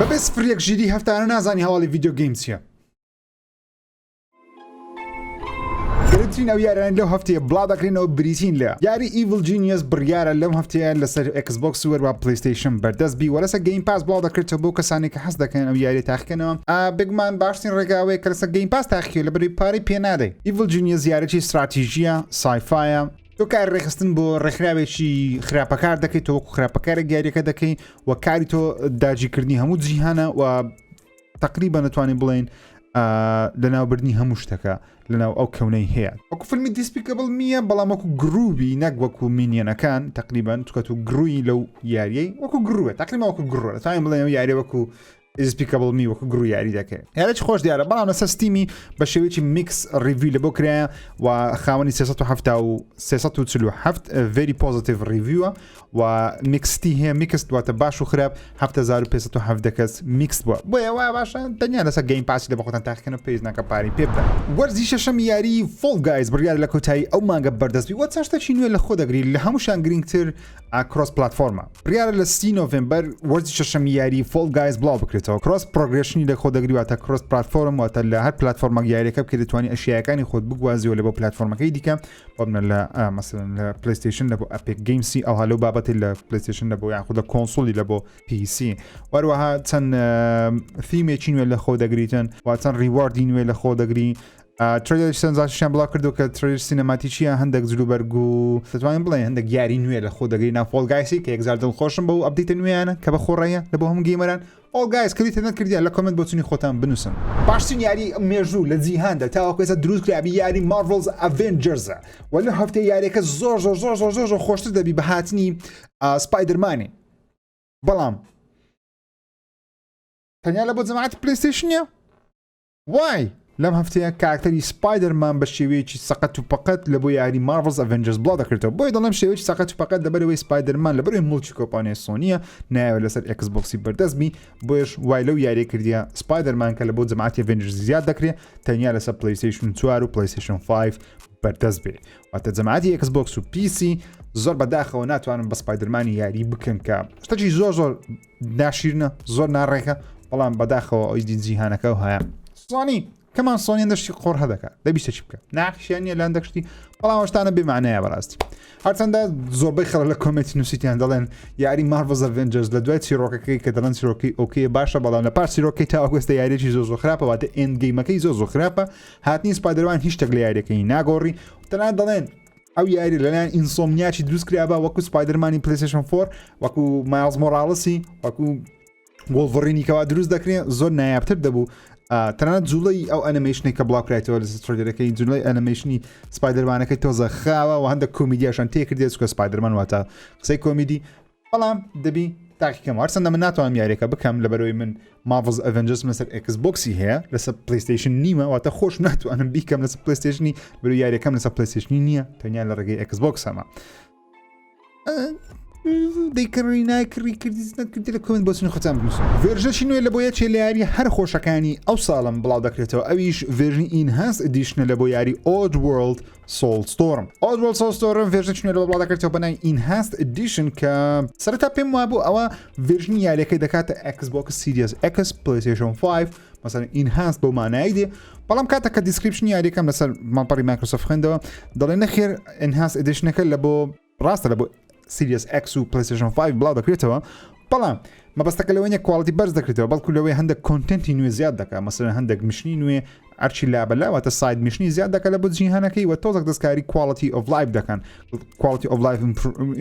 بەبێ 01 ژیری هەفتانە نازانی هەواڵی video game چییە. گرنگترین ئەو یاریانەی لەو هەفتەیە بڵاو دەکرێنەوە بریتین لە یاری Evil Genius بڕیارە لەم هەفتەیە لەسەر Xbox و هەروە PlayStation بەردەست بی وە لەسەر Game Pass بڵاو دەکرێتەوە بۆ کەسانی کە حەز دەکەن ئەو یاریە تاقیکەنەوە بێگومان باشترین ڕێگاوەیە کە لەسەر Game Pass تاقیکەوە لەبەرئەوەی پارەی پێ نادەی Evil Genius یاریی ستراتیژیە sci-fi ە تۆ کاری ڕێکخستن بۆ ڕێکخراوێکی خراپەکار دەکەیت تۆ وەکو خراپەکارێک یاریەکە دەکەی و کاری تۆ داگیرکردنی هەموو جیهانە و تقریبا دەتوانین بڵێین لەناوبردنی هەموو شتەکە لەناو ئەو کەونەی هەیە وەکو فیلمی Despicable Me یە بەڵام وەکو گرووبی نەک وەکو Minion ەکان تقریبا چکەت و گروی لەو یاریەی وەکو گروە تقریبا وەکو گڕوە دەتوانین بڵێن ئەو یاریە وەکو Despicable Me وەکو گرو یاری دەکەێت یارێکی خۆش دیارە بەڵام لەسەر Steam ی بە شێوەیەکی mixed review لە بۆ کرایە و خاوەنی 370 347 very positive review ە و mixed ی هەیە mixed واتە باش و خراپ 7517 کەس mixed بووە بۆیە وا باشە تەنیا لەسەر Game Pass ی لە بەخۆتان تاقیکەنە پێویست ناکە پارەی پێ بدەن. وەرزی شەشەمی یاری Fall Guys بڕیارە لە کۆتایی ئەو مانگە بەردەست بی وە چەند شتێکی نوێ لە خۆ دەگری لە هەمووشیان گرنگتر cross platform ە بڕیارە لە سی نۆڤێمبەر وەرزی شەشەمی یاری Fall Guys بڵاو بکرێتەوە cross progression ی لە خۆ دەگری واتە cross platform واتە لە هەر پلاتفۆرمەک یاریەکە بکرێت دەتوانی ئەشیاکانی خۆت بگوازیەوە لە بۆ پلاتفۆرمەکەی دیکە بۆ لە مەسەلەن لە PlayStation لە بۆ Epic Games ی ئەوها لەو بابەتی لە PlayStation لە بۆ یان خودە console ی لە بۆ PC وەروەها چەند theme ێکی نوێ لە خۆ دەگریتن و چەند reward ی نوێ لە خۆ دەگری trailer سنزاشیان بڵاو کردو کە trailer cinematic یە هەندێک جلوبەرگ و دەتوانین بڵێن هەندێک یاری نوێ لە خۆ دەگری ناو Fall Guys ی کە یەکجار دڵخۆشم بەو update ە نوێیانە کە بە خۆڕەیە لە بۆ هەموو gamer ان Fall Guys کردیتە نەکردیە لە comment بۆچونی خۆتان بنوسن. باشترین یاری مێژوو لە جیهاندا تاوەکو ئێستا دروست کرابی یاری Marvel's Avengers ە وە لەم هەفتەیە یاریەکە زۆر زۆر زۆر زۆر زۆر زۆر خۆشتر دەبی بە هاتنی Spider-Man ی بەڵام تەنیا لە بۆ جەماعەتی PlayStation ە وای لەم هەفتەیە کارکتەری Spider-Man بە شێوەیەکی سەقەت و پەقەت لە بۆ یاری Marvel's Avengers بڵاو دەکرێتەوە بۆیە دەڵێم شێوەیەکی سەقەت و پەقەت لەبەرەوەی Spider-Man لەبەرەوەی موڵکی کۆمپانیای سۆنیە نایەوێت لەسەر Xbox ی بەردەست بی بۆیەش وای لەو یاریە کردیە Spider-Man کە لە بۆ جەماعەتی Avengers زیاد دەکرێت تەنیا لەسەر PlayStation 4 و PlayStation 5 بەردەست بێ واتە جەماعەتی Xbox و PC زۆر بەداخەوە ناتوانن بە Spider-Man ی یاری بکەن کە شتێکی زۆر زۆر ناشیرنە زۆر ناڕێکە بەڵام بەداخەوە ئەوی دی جیهانەکە و هەیە سۆنی کەمان سۆنیان دەشتی قۆڕ هەدەکە دەبیستە چی بکە ناخشیان نیە لەن دەشتی بەڵام شتانە بێمانەیە بەڕاستی هەرچەندە زۆربەی خەڵک لە comment ی نووسیتیان دەڵێن یاری Marvel's Avengers لە دوای چیرۆکەکەی کە دەڵێن چیرۆکی okay باشە بەڵام لە پاش چیرۆکەی تا ئەوێستا یاریێکی زۆر زۆر خراپە واتە end game ەکەی زۆر زۆر خراپە هاتنی Spider-Man هیچ شتێک لە یاریەکەی ناگۆڕی تەنانەت دەڵێن ئەو یاری لەلایەن Insomniac ی دروست کرابا وەکو Spider-Man ی PlayStation 4 وەکو Miles Morales ی وەکو Wolverine ی کەوا دروست دەکرێت زۆر نایابتر دەبوو تەنانەت جوڵەی ئەو ئەنیمەیشنێک کە بڵاو کرایتەوە لە trailer ەکەی جوڵەی ئەنیمەیشنی Spider-Man ەکەی تۆزە خاوە و هەندێک کۆمیدیاشان تێکردێت چکە Spider-Man واتە قسەی کۆمیدی بەڵام دەبی تاقیکەم هەرچەندە من ناتوانم یاریەکە بکەم لەبەرەوەی من Marvel's Avengers لەسەر Xbox ی هەیە لەسەر PlayStation نیمە واتە خۆش ناتوانم بیکەم لەسەر PlayStation ی بەرو یاریەکەم لەسەر PlayStation ی نییە تەنیا لە ڕێگەی Xbox هەمە دەیکڕی ناکڕی کردی نەکردی لە comment بۆچونی خۆتان بنووسن version ی نوێ لە بۆ یەکێ لە یاری هەر خۆشەکانی ئەو ساڵم بڵاو دەکرێتەوە ئەویش version ی enhanced edition ە لە بۆ یاری Oddworld Soulstorm Oddworld Soulstorm version نوێ لە بڵاو دەکرێتەوە بە ناوی enhanced edition کە سەرەتا پێم وابوو ئەوە version ی یاریەکەی دەکاتە Xbox Series X PlayStation 5 مەسەلەن enhanced بەو مانایی دێ بەڵام کاتە کە description یاریەکەم لەسەر ماڵپەڕی Microsoft خوێندەوە دەڵێ نەخێر enhanced edition ەکە لە بۆ ڕاستە لە بۆ Series X و PlayStation 5 بڵاو دەکرێتەوە بەڵام مەبەستەکە لەوەی نیە quality بەرز دەکرێتەوە بەڵکو لەوەی هەندێک content ی نوێ زیاد دەکات مەسەلەن هەندێک mission ی نوێ ئەرچی لابەلا واتە side mission ی زیاد دەکات لە بۆ جیهانەکەی و تۆزێک دەستکاری quality of life دەکەن quality of life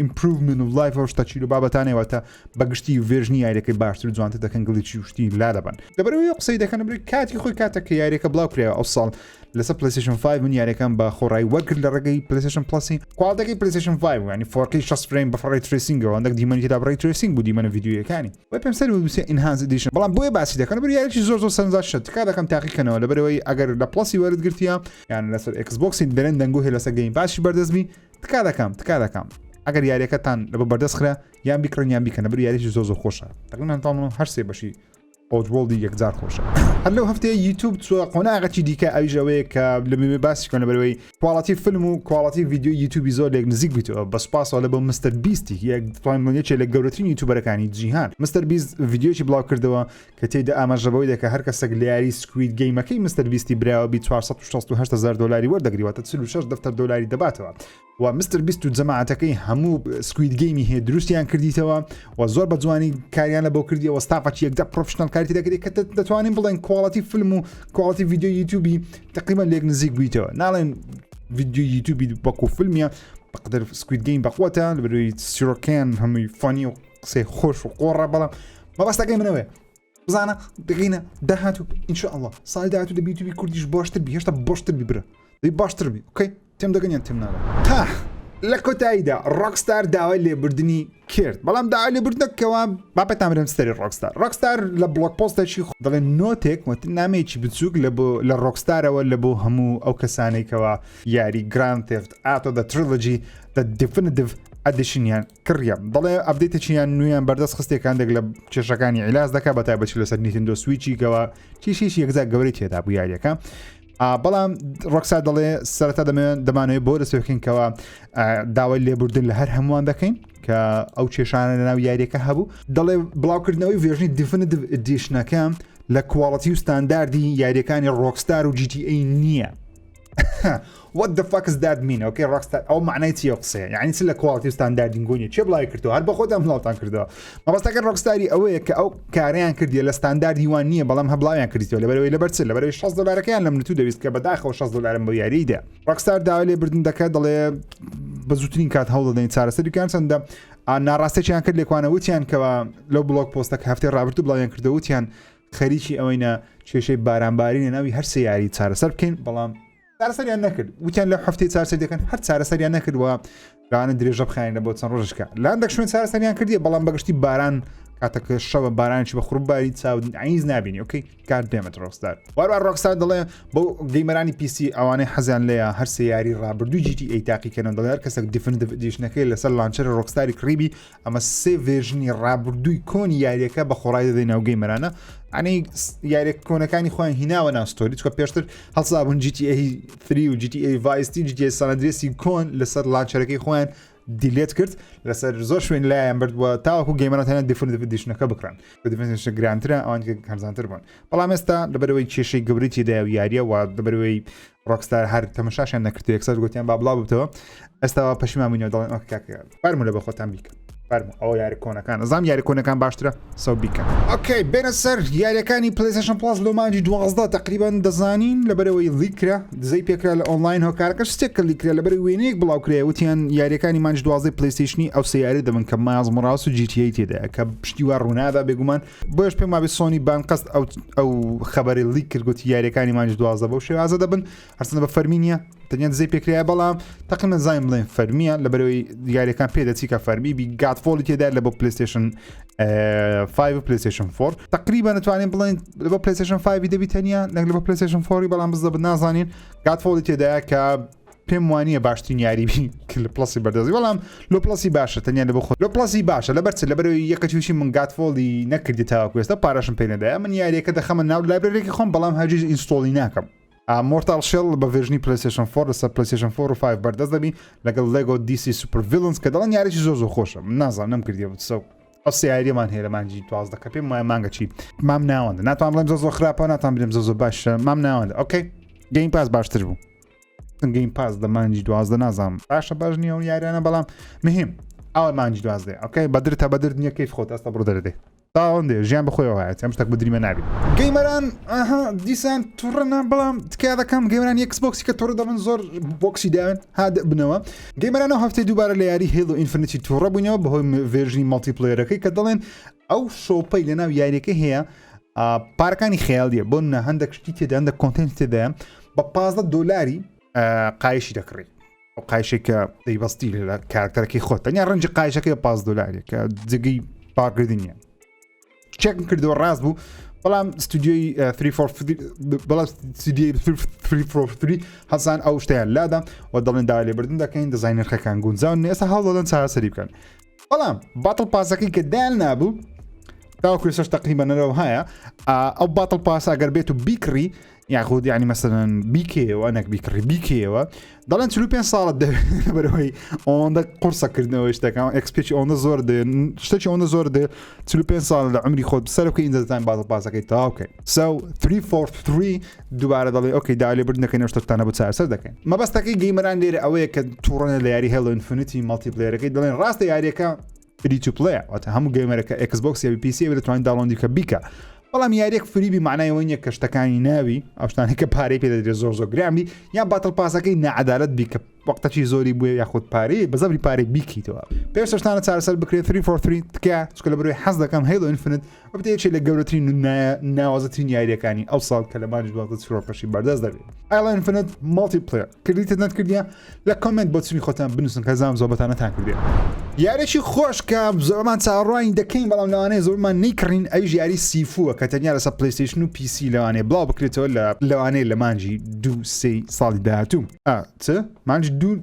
improvement of life ئەو شتە چیل و بابەتانەی واتە بەگشتی version ی یاریەکەی باشتر و جوانتر دەکەن glitch ی و شتی لا دەبەن لەبەرەوەی قسەی دەکەن بری کاتی خۆی کاتێک کە یاریەکە بڵاو کرایەوە ئەو ساڵ لەسەر PlayStation 5 من یاریەکەم بە خۆڕایی وەرگرت لە ڕێگەی PlayStation Plus ی quality ەکەی PlayStation 5 ینی 4K 60 frame بە ray tracing ەوە هەندێک دیمەنی تێدا ray tracing بوو دیمەنە ڤیدیۆیەکانی وای پێم سەر بوو enhanced edition بەڵام بۆیە باسی دەکەن بر یاریی زۆر زۆر سەرنجڕاکێشە تکا دەکەم تاقیکەنەوە لەبەرەوەی ئەگەر لە Plus ی وەرت گرتیە یان لەسەر Xbox ی دەرێن دەنگۆ هەیە لەسەر Game Pass ی بەردەست بی تکا دەکەم تکا دەکەم ئەگەر یاریەکەتان لە بۆ بەردەست خرا یان بیکڕن یان بیکەنە بر یاریی زۆر زۆر خۆشە تقریبا تاڵم هەر سێ بەشی. Oddworld ی یەکجار خۆشە. هەر لەو هەفتەیە یوتوب چوە قۆناغەکی دیکە ئەویش ئەوەیە کە لە مێ باسی کۆن لەبەرەوەی quality فیلم و quality ڤیدیۆی یوتوبی زۆر لێک نزیک بیتەوە بە سوپاسەوە لە بۆ مستەر بیستی یەک توانین بڵێین یەکێ لە گەورەترین یوتوبەرەکانی جیهان مستەر بیست ڤیدیۆیەکی بڵاو کردەوە کە تێیدا ئاماژە بەوەی دەکات هەر کەسێک لە یاری Squid Game ەکەی مستەر بیستی براوە بی 468 هەزار دۆلاری وەردەگری واتە 46 دەفتەر دۆلاری دەباتەوە و مستەر بیست و جەماعەتەکەی هەموو Squid Game ی هەیە دروستیان کردیتەوە و زۆر بە جوانی کاریان لە بۆ کردیەوە ستافەکی یەکدا professional کاری دەکرێت کە دەتوانین بڵێن quality فیلم و quality ڤیدیۆ یوتیوبی تقریبا لێک نزیک بوویتەوە ناڵێن ڤیدیۆ یوتیوبی وەکو فیلمیە بەقدر Squid Game بەقوتە لەبەروی سیرۆکان هەمووی funny و قسەی خۆش و قۆڕە بەڵام مەبەستەکەی منەوەیە بزانە دەگەینە داهاتوو ئینشاءاللە ساڵی داهاتوو دەبی یوتیوبی کوردیش باشتر بی هێشتا باشتر بی برا دەبی باشتر بی okay تێم دەگەن یان تێم ناگەن ها لە کۆتاییدا ڕۆکستار داوای لێبوردنی کرد بەڵام داوای لێبوردنەکەەوە با پێتان برێم ستەری ڕۆکستار ڕۆکستار لە blog post ێکی دەڵێن note ێک وت نامەیەکی بچووک لە بۆ لە ڕۆکستارەوە لە بۆ هەموو ئەو کەسانێکەوە یاری Grand Theft Auto The Trilogy The Definitive Edition یان کڕیە دەڵێ update ێکیان نوێیان بەردەست خستێک هەندێک لە کێشەکانی عیلاج دەکات بە تایبەتی لەسەر Nintendo Switch ی کەەوە کێشێکی یەکجار گەورەی تێدا بوو یاریەکە بەڵام ڕۆکستار دەڵێ سەرەتا دەمەوێت دەمانەوەی بۆ دەستپێکەینکەوە داوای لێبوردن لە هەر هەمووان دەکەین کە ئەو کێشانە لە ناو یاریەکە هەبوو دەڵێ بڵاوکردنەوەی version ی Definitive Edition ەکە لە quality و ستانداردی یاریەکانی ڕۆکستار و GTA نییە What the fuck is that mean? Okay, Rockstar ئەو معنای چیە قسەیە یعنی چ لە quality و ستانداردین گۆنیە چێ بڵاوی کردەوە هەر بە خۆتان بڵاوتان کردەوە مەبەستەکە ڕۆکستاری ئەوەیە کە ئەو کاریان کردیە لە ستانداردی وان نییە بەڵام هەبڵاویان کردیەوە لەبەرەوەی لەبەر چ لەبەرەوەی 60 دلارەکەیان لە منتو دەویست کە بەداخەوە 60 دلارم بۆ یاریدا ڕۆکستار داوای لێبردن دەکات دەڵێ بە زووترین کات هەوڵ دەدەین چارەسەری بکەن چەندە ناڕاستێکیان کرد لێکوانە وتیان کەەوە لەو blog post ە کە هەفتەی ڕابردوو بڵاویان کردەوە وتیان خەریکی ئەوەینە کێشەی بارانبارین لە ناوی هەر سێ یاری چارەسەر بکەین بەڵام چارەسەریان نەکرد وتیان لە هەفتەی چارەسەر دەکەن هەر چارەسەریان نەکرد و لەوانە درێژە بخایەنە بۆ چەند ڕۆژێکە لە هەندێک شوێن چارەسەریان کردیە بەڵام بەگشتی باران کاتەکە شەوە بارانێکی بە خڕباری چاو عیز نبینی okay God damn it ڕۆکستار واروا ڕۆکستار دەڵێ بۆ gamer انی PC ئەوانەی حەزیان لێیە هەر سێ یاری ڕابردوو GTA تاقیکەنەوە دەڵێ هەر کەسێک Definitive Edition ەکەی لەسەر launcher ی ڕۆکستاری کڕیبی ئەمە سێ version ی ڕابردووی کۆنی یاریەکە بە خۆڕای دەدەین ناو gamer انە ئەنی یاریە کۆنەکانی خۆیان هیناوە ناو store ی چکە پێشتر هەڵسابوون GTA 3 و GTA Vice City GTA San Andreas ی کۆن لەسەر launcher ەکەی خۆیان delete کرد لەسەر زۆر شوێن لایەن بردووە تاوەکو gamer ە تەنە Definitive Edition ەکە بکڕن Definitive گرانترە ئەوان هەرزانتر بوون بەڵام ئێستا لەبەرەوەی کێشەی گەورەی تێدایە و یاریە و لەبەرەوەی ڕۆکستار هەر تەمەشاشیان نەکرد یەکسەر گوتیان با بڵاو ببتەوە ئێستا پەشیمان بووینەوە دەڵێن ئۆکە کاکە فەرموو لە بە خۆتان بیکەن فەرموو ئەوە یاری کۆنەکان ئەزام یاری کۆنەکان باشترە سەو بیکەن okay بێنە سەر یاریەکانی PlayStation Plus لۆ مانگی 12 تقریبا دەزانین لەبەرەوەی leak کرا دزەی پێکرا لە ئۆنلاین هۆکارەکە شتێک کە leak کرا لەبەر وێنەیەک بڵاو کرایە وتیان یاریەکانی مانگی 12 PlayStation ی ئەو سیاری دەبن کە Miles Morales و GTA تێدایە کە پشتی وا ڕوونادا بێگومان بۆیش پێم وابێ سۆنی بان قەست ئەو ئەو خەبەری leak کرد گوتی یاریەکانی مانگی 12 بەو شێوازە دەبن هەرچەندە بە فەرمی نییە تەنیا دزەی پێکرایە بەڵام تەقریبا زانین بڵێن فەرمیە لەبەرەوەی یاریەکان پێ دەچی کە فەرمی بی Godfall ی تێدا لە بۆ PlayStation 5 و PlayStation 4 تقریبا نتوانین بڵێن لە بۆ PlayStation 5 دەبی تەنیا نەک لە بۆ PlayStation 4 بەڵام بزە نازانین Godfall ی تێدایە کە پێم وانە باشترین یاری بی کە لە Plus ی بەردەستی بەڵام لۆ Plus ی باشە تەنیا لە بۆ خۆ لۆ Plus ی باشە لەبەر چ لەبەرەوەی یەکەتیوشی من Godfall ی نەکردی تاوەکو ئێستا پارەشم پێ نەدایە من یاریەکە دەخەمە ناو library ێکی خۆم بەڵام هەرگیز install ی ناکەم Mortal Shell بە version ی PlayStation 4 لەسەر PlayStation 4 و 5 بەردەست دەبی لەگەڵ LEGO DC Super Villains کە دەڵێن یاریی زۆر زۆر خۆشە من نازانم نەمکردیە سەو ئەو سێ یاریەمان هەیە لە مانگی 12 کە پێم وایە مانگە چی مام ناوەندە ناتوانم بڵێم زۆر زۆر خراپە ناتوانم بڵێم زۆر زۆر باشە مام ناوەندە okay Game Pass باشتر بوو Game Pass لە مانگی 12 نازانم باشە باش نییە و یاریانە بەڵام مهم ئەوە مانگی 12 okay بەدرتە بەدرت نییە کەیف خۆت ئەستا بڕۆ دەردێ تاوەندێ ژیان بەخۆیەوە هات ئەم شتێک بدریمە نابی gamer ان ئەها دیسان توڕە بەڵام تکا دەکەم gamer انی Xbox ی کە توڕە دەبن زۆر بۆکسی داوێن ها بنەوە gamer ان ئەو هەفتەی دووبارە لە یاری Halo Infinite ی توڕە بووینەوە بەهۆی version ی multiplayer ەکەی کە دەڵێن ئەو shop ەی لەناو یاریەکە هەیە پارەکانی خەیاڵیە بۆ نە هەندێک شتی تێدا هەندێک content تێدایە بە 15 دۆلاری قایشی دەکڕی ئەو قایشێک کە دەیبەستی لە کارکتەرەکەی خۆت تەنیا ڕەنجی قایشەکەی 15 دۆلارێک کە جێگەی پاکردنیە چێکم کردەوە ڕاست بوو بەڵام ستودیۆی بەڵام ستودیۆی 343 هەزان ئەو شتیان لادا و دەڵێن داوا لێبردن دەکەین دەزای نرخەکان گونجاون ئێستا هەوڵ دەدەن چارەسەری بکەن بەڵام battle pass ەکەی کە دایان نابوو. تاوەکو ئێستاش تقریبا نەرەوە هەیە. ئەو battle pass ئەگەر بێت و بیکڕی یاخود یعنی مەسەلەن بیکەیەوە نەک بیکڕی بیکەیەوە دەڵێن 45 ساڵت دەوێت بەرەوەی ئەوەندە قورسەکردنەوەی شتەکان XP ێکی ئەوەندە زۆر دێ شتێکی ئەوەندە زۆر دێ 45 ساڵ لە عمری خۆت سەر بکەی ئینجا دەتوانین battle pass ەکەی تەواو بکەین so 343 دووبارە دەڵێ okay دا لێبوردن دەکەین ئەو شتانە بۆ چارەسەر دەکەین. مەبەستەکەی gamer ان لێرە ئەوەیە کە تووڕەنە لە یاری Halo Infinite ی multiplayer ەکەی دەڵێن ڕاستە یاریەکە free to play ە واتە هەموو gamer ەکە Xbox یا PC دەتوانین download ی کە بیکە بەڵام یاریەک free بی معنای ئەوە نییە کە شتەکانی ناوی ئەو شتانەی کە پارەی پێ دەدرێت زۆر زۆر گران بی یان battle pass ەکەی نەعەدالەت بی کە وەختەکی زۆری بووە یاخود پارەی بە زەبری پارەی بیکەیتەوە پێش شتانە چارەسەر بکرێت 343 تکایە چونکە لە بەرەوەی حەز دەکەم Halo Infinite ببێتە یەکێک لە گەورەترین و ناوازەترین یاریەکانی ئەو ساڵ کە لە مانگی 12 چیرۆکەشی بەردەست دەبێت. Halo Infinite multiplayer کردیتت نەتکردیە؟ لە comment بۆچونی خۆتان بنووسن کە زام زۆبەتانەتان کردێ. یاریی خۆش کە زۆرمان چاوەڕوانی دەکەین بەڵام لەوانەیە زۆرمان نەیکڕین ئەویش یاری Sifu ە کە تەنیا لەسەر PlayStation و PC لەوانەیە بڵاو بکرێتەوە لە لەوانەیە لە مانگی دوو سێی ساڵی داهاتوو ئا چ مانگی دوو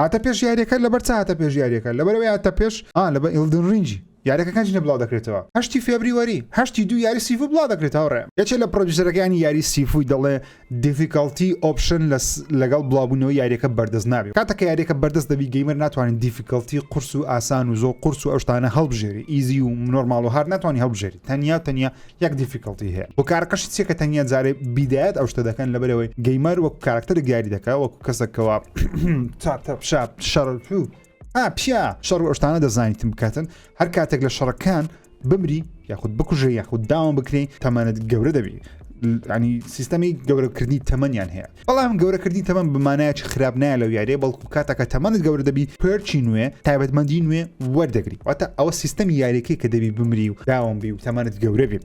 هاتە پێش یاریەکە لەبەر چ هاتە پێش یاریەکە لەبەرەوەی هاتە پێش ئا لەبەر Elden Ring ی یاریەکە کەنج بڵاو دەکرێتەوە هەشتی February هەشتی دوو یاری Sifu بڵاو دەکرێتەوە ڕێ یەکێ لە producer ەکانی یاری Sifu ی دەڵێ difficulty option لەگەڵ بڵاوبوونەوەی یاریەکە بەردەست نابێت کاتە کە یاریەکە بەردەست دەبی gamer ناتوانین difficulty قورس و ئاسان و زۆر قورس و ئەو شتانە هەڵبژێری easy و normal و hard ناتوانانی هەڵبژێری تەنیا تەنیا یەک difficulty هەیە هۆکارەکەشی چیە کە تەنیا جارێ بیدایەت ئەو شتە دەکەن لەبەرەوەی gamer وەکو کارکتەرێک دیاری دەکا وەکو کەسێکەوە تاپ تاپ شاپ شەڕ ئا پیا شەڕ و ئەو شتانە دەزانیتن بکاتن هەر کاتێک لە شەڕەکان بمری یاخود بکوژێ یاخود down بکرێ تەمەنت گەورە دەبی ینی سیستەمی گەورەکردنی تەمەنیان هەیە بەڵام گەورەکردنی تەمەن بمانایەکی خراپ نایە لەو یاریە بەڵکو کاتەکە تەمەنت گەورە دەبی perk ی نوێ تایبەتمەندی نوێ وەردەگری واتە ئەوە سیستەمی یاریەکەی کە دەبی بمری و down بی و تەمەنت گەورە بی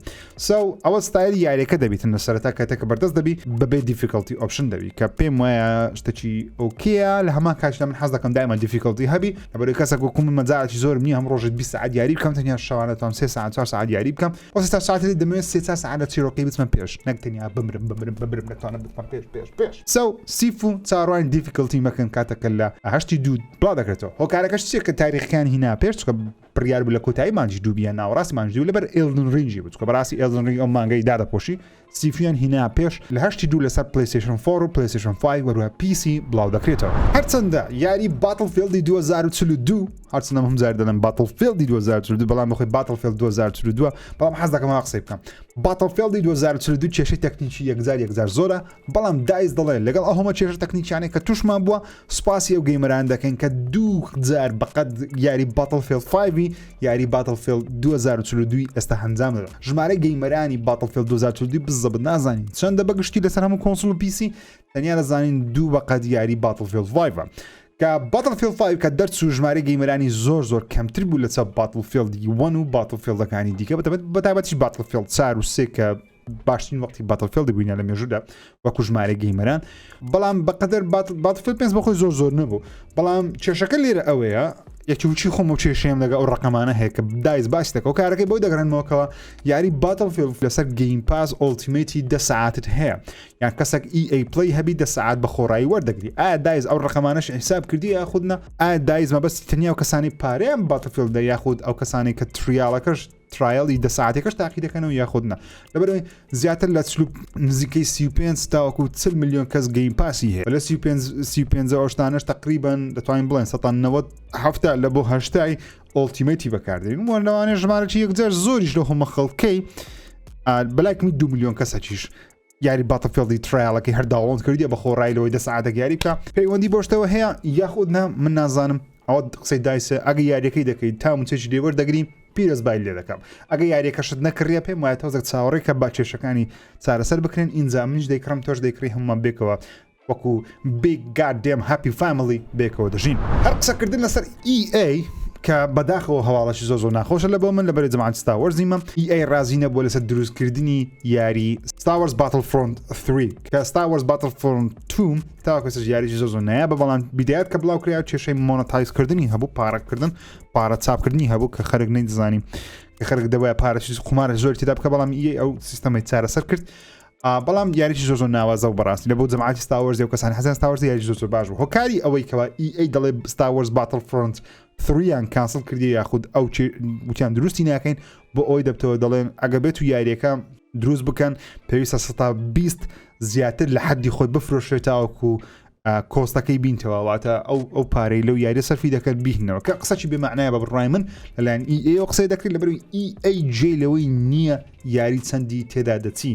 so ئەوە ستایلی یاریەکە دەبیتن لە سەرەتا کاتێک کە بەردەست دەبی بەبێ difficulty option دەبی کە پێم وایە شتێکی okay ە لە هەمان کاتدا من حەز دەکەم دایما difficulty هەبی لەبەرەوەی کەسێک وەکو من مەجالێکی زۆرم نییە هەم ڕۆژێک 20 سەعات یاری بکەم تەنیا شەوانە توام 3 سەعات 4 سەعات یاری بکەم ئەو سێ ساعتە دەمەوێت سێ چوار سەعات لە چیرۆکەی بچمە پێش نەک تەنیا بمرم بمرم بمرم نەتوانم بچمە پێش پێش پێش so Sifu چاوەڕوانی difficulty مەکەن کاتەکە لە هەشتی دوو بڵاو دەکرێتەوە هۆکارەکەش چییە کە تاریخەکان هینا پێش چونکە بڕیار بوو لە کۆتایی مانگی دوو بیان ناوەڕاستی مانگی دوو لەبەر Elden Ring ی بوو چونکە بەڕاستی Elden Ring ئەو مانگەی دادەپۆشی Sifu یان هینا پێش لە هەشتی دوو لەسەر PlayStation 4 و PlayStation 5 وەروە PC بڵاو دەکرێتەوە. هەرچەندە یاری Battlefield ی 2042 هەرچەندە هەم جار دەڵێم Battlefield ی 2042 بەڵام بەخۆی Battlefield 2042 بەڵام حەز دەکەم وا قسەی بکەم Battlefield ی 2042 کێشەی تەکنیکی یەکجار یەکجار زۆرە بەڵام DICE دەڵێ لەگەڵ ئەو هەمە کێشە تەکنیکیانەی کە توشمان بووە سوپاسی ئەو gamer ان دەکەین کە دوو جار بەقەد یاری Battlefield 5 یاری Battlefield 2042 ئێستا هەنجام دەدەن ژمارە gamer انی Battlefield 2042 بزەبت نازانین چەندە بەگشتی لەسەر هەموو console و PC تەنیا دەزانین دوو بەقەد یاری Battlefield 5 کە Battlefield 5 کە دەرچوو ژمارە gamer انی زۆر زۆر کەمتر بوو لە چە Battlefield 1 و Battlefield ەکانی دیکە بەتایبەتیش Battlefield 4 و 3 کە باشترین وەختی Battlefield بووینە لە مێژوودا وەکو ژمارە gamer ان بەڵام بەقەدەر Battlefield پێنج بەخۆی زۆر زۆر نەبوو بەڵام کێشەکە لێرە ئەوەیە یەکی خۆم و کێشەیەم لەگە ئەو ڕقەمانە هەیە کە DICE باسی دەکەەوە کارەکەی بۆی دەگەڕێنمەوەکەوە یاری Battlefield لەسەر Game Pass Ultimate ی دە ساعتت هەیە یان کەسێک EA Play هەبی دە ساعت بە خۆڕایی وەردەگری ئایا DICE ئەو ڕقەمانەش حساب کردی یاخود نا ئایا DICE مەبەستی تەنیا و کەسانی پارەیان Battlefield دە یاخود ئەو کەسانی کە trial ەکەش trial ی دە ساعتێکەش تاقی دەکەنەوە یاخود نا لەبەرئەوەی زیاتر لە چلو نزیکەی 35 تاوەکو 40 میلیۆن کەس Game Pass ی هەیە لە 35 35 ئەوشتانەش تقریبا دەتوانین بڵێن 190 هەفتا لە بۆ هەشتای Ultimate ی بەکاردێن و لەوانەیە ژمارەی یەکجار زۆریش لە هەمە خەڵکەی بەلایکمی 2 میلیۆن کەسەکیش یاری Battlefield ی trial ەکەی هەر download کردیە بە خۆڕایی لەوەی دە سەعاتێک یاری بکە پەیوەندی بۆ شتەوە هەیە یاخود نا من نازانم ئەوە قسەی DICE ە ئەگە یاریەکەی دەکەیت تا موچێکی لێوەر دەگری پیرۆز بای لێ دەکەم ئەگە یاریەکەشت نەکڕیە پێم وایە تۆزێک چاوەڕێ کە با کێشەکانی چارەسەر بکرێن ئینجا منیش دەیکڕم تۆش دەیکڕی هەموومان بێکەوە وەکو big goddamn happy family بێکەوە دەژین. هەر قسەکردن لەسەر EA کە بەداخەوە هەواڵەکی زۆر زۆر ناخۆشە لە بۆ من لەبەرەی جەماعەت Star Wars یمە EA ڕازی نەبووە لەسەر دروستکردنی یاری Star Wars Battlefront 3 کە Star Wars Battlefront 2 تاوەکو ئێستاش یاریی زۆر زۆر نایابە بەڵام بیدایەت کە بڵاو کرا کێشەی monetize کردنی هەبوو پارەکردن پارە چاپکردنی هەبوو کە خەرک نەیدەزانی کە خەرک دەبایە پارە قومارە زۆر تێدا بکە بەڵام EA ئەو سیستەمەی چارەسەر کرد. بەڵام یاریی زۆر زۆر ناوازە و بەڕاستی لە بۆ جەماعەتی Star Wars و کەسانی حەزیان Star Wars یاری زۆر زۆر باش بوو هۆکاری ئەوەی کەوا EA دەڵێ Star Wars Battlefront three یان cancel کردی یاخود ئەو وتیان دروستی ناکەین بۆ ئەوەی دەبتەوە دەڵێن ئەگە بێت و یاریەکە دروست بکەن پێویستە 120 زیاتر لە حەدی خۆی بفرۆشێت تاوەکو cost ەکەی بینتەوە واتە ئەو ئەو پارەی لەو یاریە سەرفی دەکەن بیهنەوە کە قسەی بێمانایە بە بڕای من لەلایەن EA قسەی دەکرێت لە بەروی EA جێ لەوەی نییە یاری چەندی تێدا دەچی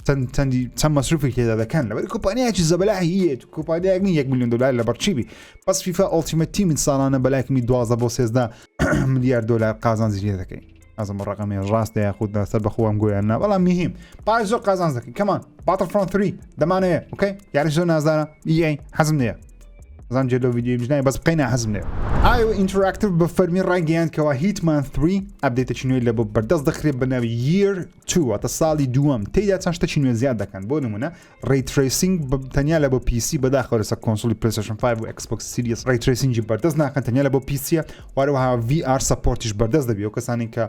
چەند چەندی چەند مەسروفی تێدا دەکەن لەبەر کۆمپانیایکی زەبەلاحیەت کۆمپانیایەک نیە 1 میلیۆن دلار لە بەرچی بی بەس FIFA Ultimate Team ساڵانە بەلایکمی 12 بۆ 13 ملیار دلار قازانجی لێ دەکەین ئازم ڕقم ڕاستە یاخود لەسەر بەخۆم گویان نا بەڵام مهم پارە زۆر قازانج دەکەین come on Battlefront 3 دەمانەوێ okay یاری زۆر نازدارە EA حەزم نییە زان جێ لەو ڤیدیۆی بژنای بەس بقینە حەزم نییە IO Interactive بە فەرمی ڕایگەیاند کەوا Hitman 3 update ێکی نوێ لە بۆ بەردەست دەخرێت بە ناوی Year 2 واتە ساڵی دووەم تێیدا چەند شتێکی نوێ زیاد دەکەن بۆ نمونە ray tracing تەنیا لە بۆ PC بەداخەوە لەسەر console ی PlayStation 5 و Xbox Series ray tracing ی بەردەست ناکەن تەنیا لە بۆ PC یە واروەها VR support یش بەردەست دەبی ئەو کەسانی کە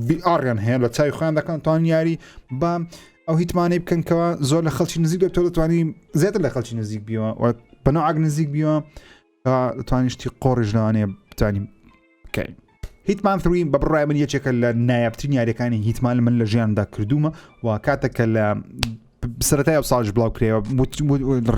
VR یان هەیە لە چاوی خۆیان دەکەن توان یاری بە ئەو Hitman ەی بکەن کەەوە زۆر لە خەڵکی نزیک دەبێت تۆ دەتوانی زیاتر لە خەڵکی نزیک بیەوە و بە نەوعاک نزیک بیەوە دەتوانی شتی قۆڕیش لەوانەیە بتانی بکەین. Hitman 3 بە بڕای من یەکێکە لە نایابترین یاریەکانی Hitman من لە ژیاندا کردومە و کاتێک کە لە سەرەتای ئەو ساڵش بڵاو کرێەوە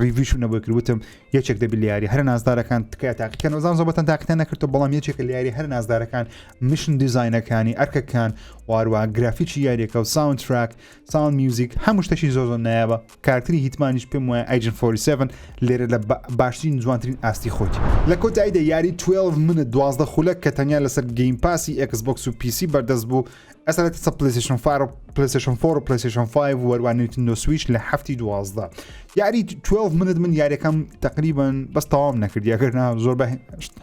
review ش نەبوو کرد وتم یەکێک دەبی لە یاری هەر نازدارەکان تکایە تاقیکەن وزان زۆر بەتەن تاقیتان نەکردو بەڵام یەکێکە لە یاری هەر نازدارەکان mission design ەکانی ئەرکەکان واروە گرافیکی یاریەکە و soundtrack sound music هەموو شتێکی زۆر زۆر نایابە کارکتری Hitman یش پێم وایە Agent 47 لێرە لە باشترین جوانترین ئاستی خۆی لە کۆتاییدا یاری 12 Minutes 12 خولەک کە تەنیا لەسەر Game Pass ی Xbox و PC بەردەست بوو ئێستا لە تەسە PlayStation 4 و PlayStation 4 و PlayStation 5 و وەروان Nintendo Switch لە هەفتی 12 یاری 12 Minutes من یاریەکەم تقریبا بەس تەواوم نەکرد یاگەر نا زۆر بە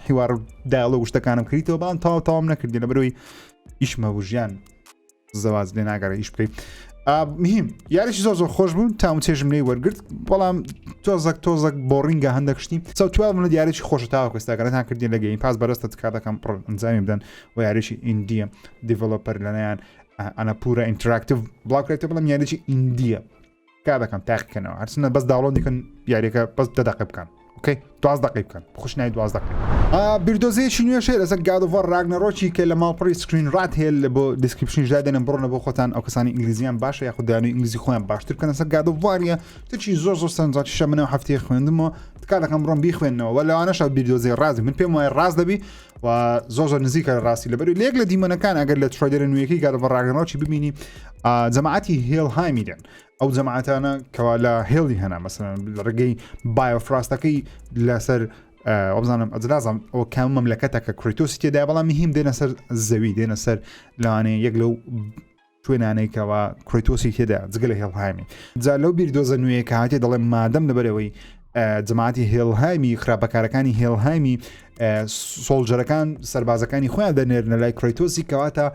حیوار dialogue شتەکانم کردیتەوە بەڵام تەواو تەواوم نەکردی لە بەرەوەی ئیشمە بوو ژیان زەواز لێ ناگەڕێ ئیش بکەیت مهم یاریی زۆر زۆر خۆش بوو تام چێژم لێی وەرگرت بەڵام تۆزەک تۆزەک boring ە هەندێک شتی so 12 Minutes یاریی خۆشە تاوەکو ئێستاگەرەتان کردین لە Game Pass بەرەستە تکا دەکەم پڕ ئەنجامی بدەن و یاریی indie یە developer لەلایەن Annapurna Interactive بڵاوکرێتەوە بەڵام یاریی indie یە کا دەکەم تاقیکەنەوە هەرچنە بەس download ی کەن یاریەکە بەس دە دقە بکەن okay 12 دقی بکەن خوش نای 12 دقی بیردۆزەیەکی نوێ شێ لەسەر God of War Ragnarok ی کە لە ماڵپەڕی Screen Rant هەیە لە بۆ description دادەنم بڕۆنە بۆ خۆتان ئەو کەسانی ئینگلیزیان باشە یاخود دانوی ئینگلیزی خۆیان باشتر بکەن لەسەر God of War ە تچی زۆر زۆر سەرنجڕاکیشە منەوە هەفتەیە خوێندمەوە تکا دەکەم بڕۆم بیخوێنەوە وە لەوانەشە بیردۆزەی ڕازی من پێم وایە ڕاست دەبی و زۆر زۆر نزیکە لە ڕاستی لەبەر لێک لە دیمەنەکان ئەگەر لە trailer ە نوێیەکەی God of War Ragnarok ی ببینی جەماعەتی هێڵهایمی دێن ئەو جەماعەتانە کەوا لە هێڵی هەنا مەسەن لە ڕێگەی Bifrost ەکەی لەسەر ئەوزانم ئەجرازم ئەو کام مەملەکەتە کە کریتۆسی تێدا بەڵام مهم دێنە سەر زەوی دێنە سەر لەوانەیە یەک لەو شوێنانەی کەوا کرۆیتۆسی تێدا جگە لە هێڵهایمی جا لەو بیردۆزە نوێیە کە هاتێ دەڵێم مادەم لەبەرەوەی جەماعەتی هێڵهایمی خراپەکارەکانی هێڵهایمی soldier ەکان سەربازەکانی خۆیان دەنێرنە لای کرۆیتۆسی کەواتە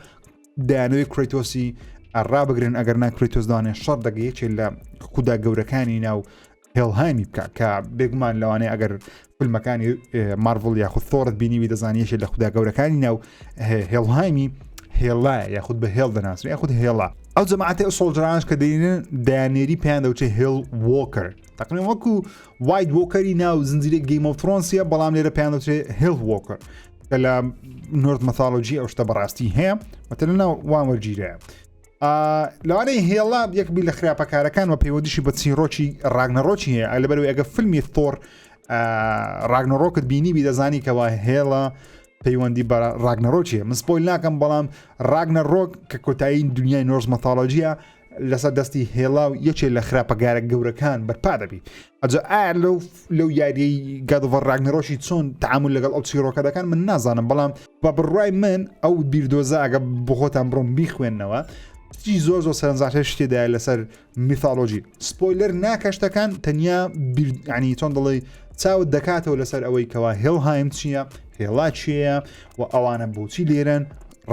دەیانەوەی کرۆیتۆسی ڕابگرن ئەگەر نا کرۆیتۆس دانێ شەڕ دەگەیەکێ لە خودا گەورەکانی ناو هێڵهایمی بکە کە بێگومان لەوانەیە ئەگەر فیلمەکانی مارڤڵ یاخود ثۆرت بینیوی دەزانانی یەکێ لە خودا گەورەکانی ناو هێڵهایمی هێڵایە یاخود بە هێڵ دەناسرێ یاخود هێڵا ئەو جەماعەتی ئەو soldier انش کە دەینن دەیانێری پێیان دەوچێ Hel Walker تقریبا وەکو White Walker ی ناو زنجیرە Game of Thrones ە بەڵام لێرە پێیان دەوچێ Hel Walker کە لە Norse mythology ئەو شتە بەڕاستی هەیە وتە لە ناو وان وەرگیرایە لەوانەیە هێڵا یەک بی لە خراپەکارەکان و پەیوەندیشی بە چیرۆکی ڕاگنەڕۆکی هەیە لەبەرەوەی ئەگە فیلمی ثۆر ڕاگنەڕۆکت بینی بی دەزانی کەوا هێڵە پەیوەندی بە ڕاگنەڕۆکی من spoil ناکەم بەڵام ڕاگنەڕۆک کە کۆتایی دنیای Norse mythology یە لەسەر دەستی هێڵا و یەکێ لە خراپەگارە گەورەکان بەرپا دەبی ئەجا ئایا لەو لەو یاریەی God of War ڕاگنەرۆشی چۆن تعامل لەگەڵ ئەو چیرۆکە دەکەن من نازانم بەڵام بە بڕوای من ئەو بیردۆزە ئەگە بخۆتان بڕۆم بیخوێننەوە چی زۆر زۆر سەرنجڕاکێش تێدایە لەسەر mythology spoiler ناکەشتەکان تەنیا ینی چۆن دەڵێ چاوت دەکاتەوە لەسەر ئەوەی کەوا هێڵهایم چییە هێڵا چییە و ئەوانە بۆچی لێرەن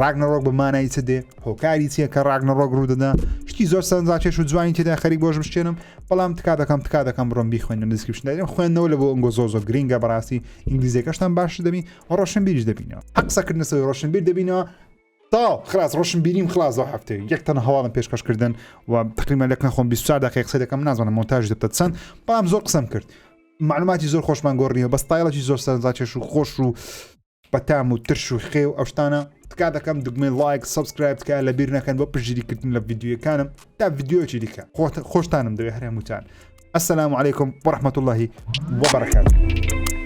ڕاگنەڕۆک بە مانای چ دێ هۆکاری چییە کە ڕاگنەڕۆک ڕوودەدا شتی زۆر سەرنجڕاکێش و جوانی تێدا خەریک بۆش بشتێنم بەڵام تکا دەکەم تکا دەکەم بڕۆم بیخوێنم description دارم خوێندنەوە لە بۆ ئەنگۆ زۆر زۆر گرینگە بەڕاستی ئینگلیزیەکەشتان باش دەبی و ڕۆشنبیریش دەبینەوە حەق قسەکردنە سەر ڕۆشنبیر دەبینەوە. تا خلاص ڕۆشنبیریم خلاص ئەو هەفتەیە یەک تەنە هەواڵم پێشکەش کردن و تقریبا لەک نەخۆم 24 دقیقە قسە دەکەم نازانم مۆنتاژ دەبتە چەند بەڵام زۆر قسەم کرد معلوماتی زۆر خۆشمان گۆڕیەوە بە ستایلێکی زۆر سەرنجڕاکێش و خۆش و بەتام و ترش و خێ و ئەو شتانە تکا دەکەم دگمەی like subscribe تکا لە بیر نەکەن بۆ پشتگیریکردن لە ڤیدیۆکانم تا ڤیدیۆیەکی دیکە خۆشتانم دەوێت هەر هەمووتان السلام علیکم ورحمة الله وبرکاته.